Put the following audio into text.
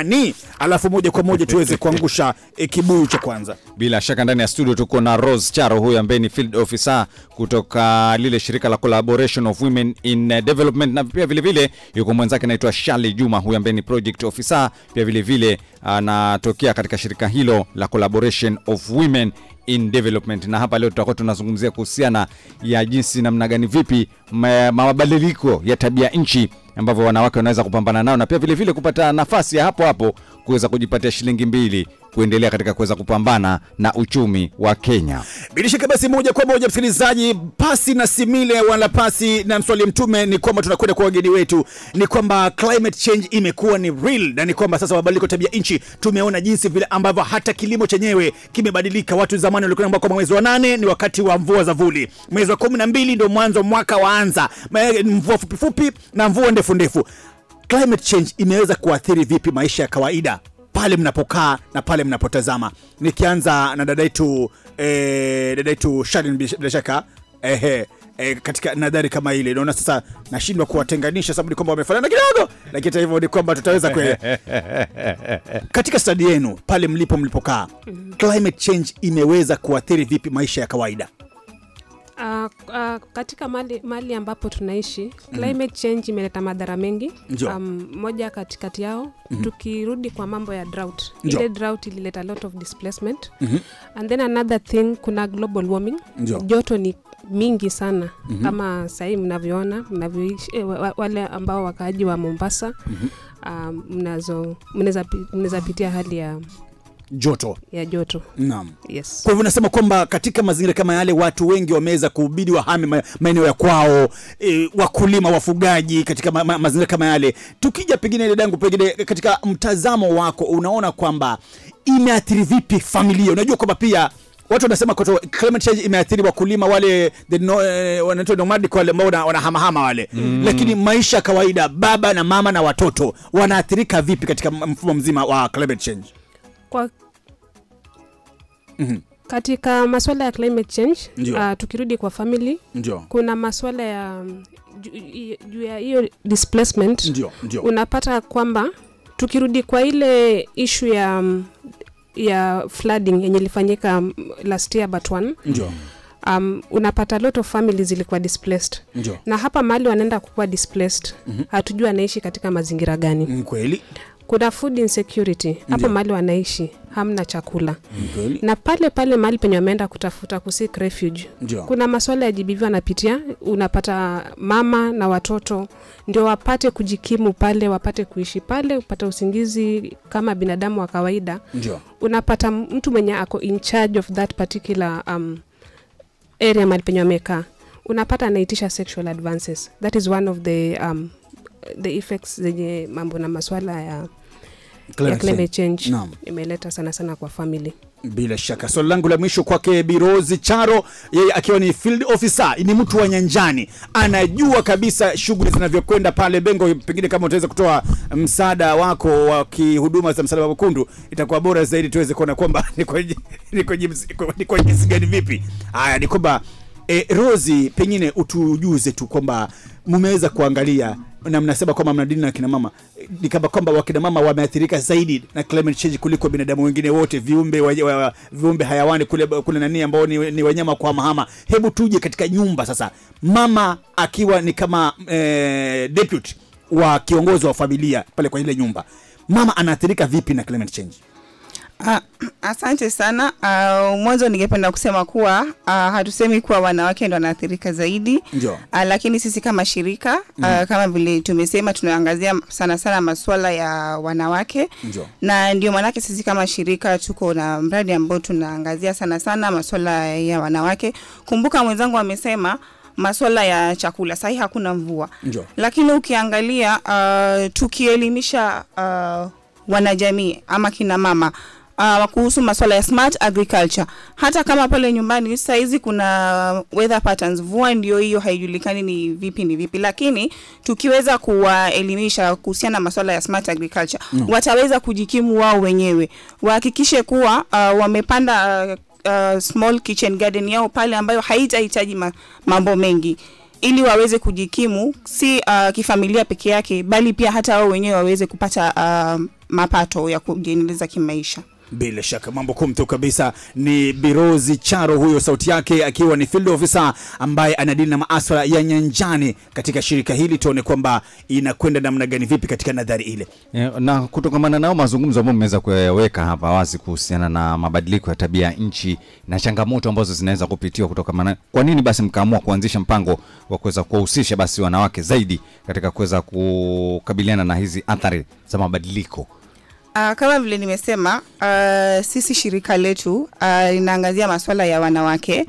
Ni alafu moja kwa moja tuweze kuangusha kibuyu cha kwanza. Bila shaka ndani ya studio tuko na Rose Charo, huyu ambaye ni field officer kutoka lile shirika la Collaboration of Women in Development, na pia vile vile yuko mwenzake anaitwa Shali Juma, huyu ambaye ni project officer, pia vile vile anatokea katika shirika hilo la Collaboration of Women in Development. Na hapa leo tutakuwa tunazungumzia kuhusiana ya jinsi namna gani vipi mabadiliko ya tabia nchi ambavyo wanawake wanaweza kupambana nao, na pia vile vile kupata nafasi ya hapo hapo kuweza kujipatia shilingi mbili kuendelea katika kuweza kupambana na uchumi wa Kenya. Bila shaka basi moja kwa moja msikilizaji, pasi na simile wala pasi na mswali mtume, ni kwamba tunakwenda kwa wageni wetu. Ni kwamba climate change imekuwa ni real, na ni kwamba sasa mabadiliko tabia nchi tumeona jinsi vile ambavyo hata kilimo chenyewe kimebadilika. Watu zamani walikuwa wanaambia kwamba mwezi wa 8 ni wakati wa mvua za vuli, mwezi wa 12 ndio mwanzo mwaka waanza, mvua fupi fupi na mvua ndefu ndefu. Climate change imeweza kuathiri vipi maisha ya kawaida pale mnapokaa na pale mnapotazama? Nikianza na dada yetu Shalin, bila shaka katika nadhari kama ile, naona sasa nashindwa kuwatenganisha sababu ni kwamba wamefanana kidogo, lakini hata hivyo ni kwamba tutaweza kweli. Katika study yenu pale mlipokaa, climate change imeweza kuathiri vipi maisha ya kawaida? Katika mali ambapo tunaishi, climate change imeleta madhara mengi. Moja katikati yao, tukirudi kwa mambo ya drought. Ile drought ilileta a lot of displacement. And then another thing, kuna global warming. Joto ni mingi sana. Kama sasa mnavyoona, mnavyoishi, wale ambao wakaaji wa Mombasa, mnaweza pitia hali ya joto. Ya joto. Naam. Yes. Kwa hivyo nasema kwamba katika mazingira kama yale watu wengi wameweza kuhubiri wahame maeneo ya kwao, wakulima, wafugaji katika mazingira kama yale. Tukija pengine dadangu, pengine katika mtazamo wako unaona kwamba imeathiri vipi familia? Unajua kwamba pia watu wanasema kwa climate change imeathiri wakulima wale wanaitwa nomadic, wale ambao wanahamahama wale. Lakini maisha kawaida, baba na mama na watoto wanaathirika vipi katika mfumo mzima wa climate change? Kwa katika masuala ya climate change, tukirudi kwa family, kuna masuala ya juu ya hiyo displacement. Ndio. Unapata kwamba tukirudi kwa ile issue ya flooding yenye ilifanyika last year but one. Ndio. Unapata lot of families zilikuwa displaced. Ndio. Na hapa mahali wanaenda kuwa displaced, hatujui anaishi katika mazingira gani. Kweli. Kuna food insecurity hapo mahali wanaishi, hamna chakula. Mkweli. Na pale pale mahali penye wameenda kutafuta kuseek refuge. Ndiyo. Kuna masuala ya GBV wanapitia, unapata mama na watoto ndio wapate kujikimu pale, wapate kuishi pale, upate usingizi kama binadamu wa kawaida. Ndiyo. Unapata mtu mwenye ako in charge of that particular area mahali penye wamekaa, unapata anaitisha sexual advances. That is one of the effects zenye mambo na masuala ya climate change imeleta sana sana kwa family. Bila shaka. Swali langu la mwisho kwake Bi Rose Charo, yeye akiwa ni field officer, ni mtu wa nyanjani, anajua kabisa shughuli zinavyokwenda pale Bengo. Pengine kama utaweza kutoa msaada wako wa kihuduma za Msalaba Mwekundu itakuwa bora zaidi, tuweze kuona kwamba ni kwa jinsi gani vipi. Haya, ni kwamba Rose, pengine utujuze tu kwamba mmeweza kuangalia na mnasema kwamba mnadili na kina mama, ni kama kwamba wakina mama wameathirika zaidi na climate change kuliko binadamu wengine wote, viumbe hayawani kule nani ambao ni wanyama kwa mahama. Hebu tuje katika nyumba sasa, mama akiwa ni kama deputy wa kiongozi wa familia pale kwa ile nyumba, mama anaathirika vipi na climate change? Asante sana. Mwanzo ningependa kusema kuwa hatusemi kuwa wanawake ndio wanaathirika zaidi. Lakini sisi kama shirika, kama vile tumesema, tunaangazia sana sana masuala ya wanawake. Ndiyo. Na ndio maana sisi kama shirika tuko na mradi ambao tunaangazia sana sana masuala ya wanawake. Kumbuka mwenzangu amesema masuala ya chakula, sahi hakuna mvua. Ndiyo. Lakini ukiangalia tukielimisha wanajamii ama kina mama kuhusu masuala ya smart agriculture, hata kama pale nyumbani saizi kuna weather patterns, mvua ndio hiyo haijulikani ni vipi, lakini tukiweza kuwaelimisha kuhusiana na masuala ya smart agriculture, wataweza kujikimu wao wenyewe. Wahakikishe kuwa wamepanda small kitchen garden yao pale ambayo haitahitaji mambo mengi, ili waweze kujikimu si kifamilia peke yake, bali pia hata wao wenyewe waweze kupata mapato ya kujiendeleza kimaisha. Bila shaka mambo kumtu kabisa. Ni Birozi Charo huyo, sauti yake akiwa ni field officer ambaye anadili na masuala ya nyanjani katika shirika hili. Tuone kwamba inakwenda namna gani, vipi katika nadhari ile. Na kutokamana nao mazungumzo ambayo mmeweza kuyaweka hapa wazi kuhusiana na mabadiliko ya tabia nchi na changamoto ambazo zinaweza kupitiwa kutokamana, kwa nini basi mkaamua kuanzisha mpango wa kuweza kuwahusisha basi wanawake zaidi katika kuweza kukabiliana na hizi athari za mabadiliko? Kama vile nimesema, sisi shirika letu linaangazia masuala ya wanawake.